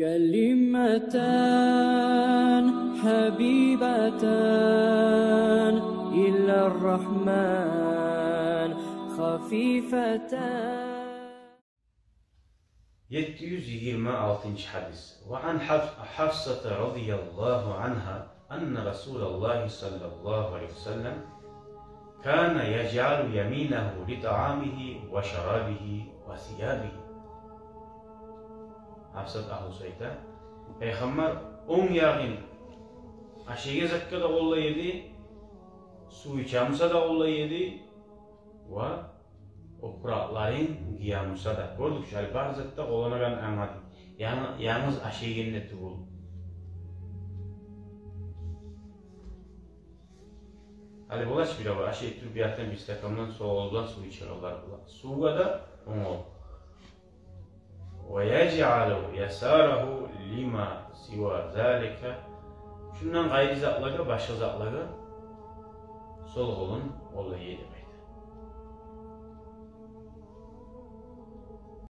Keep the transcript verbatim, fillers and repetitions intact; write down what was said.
كلمتان حبيبتان إلى الرحمن خفيفتان. Етти юз йигирма алтынчы гьадис. وعن حف-، حفصة رضي الله عنها أن رسول الله صلى الله عليه وسلم كان يجعل يمينه لطعامه وشرابه وثيابه. Гьафсат агьлюсю айта: Пайхаммар онг ягъын ашайгъан затгъа да къоллай эди, сув иче буса да къоллай эди, ва опуракъларын гие буса да. Гёрдюк чю, гьали бар затда къолланагъанны англадыкъ. Янгы-, янгыз ашайгъанда тюгюл. Гьали бола чы бирев ашай туруп, бир якъдан бир стакандан, сол къолу булан сув иче, олар бола. Сувгъа да онг къол. ويجعل يساره لما سوى ذلك. Шундан къайры затлагъа, башгъа затлагъа сол къолун къоллай эди.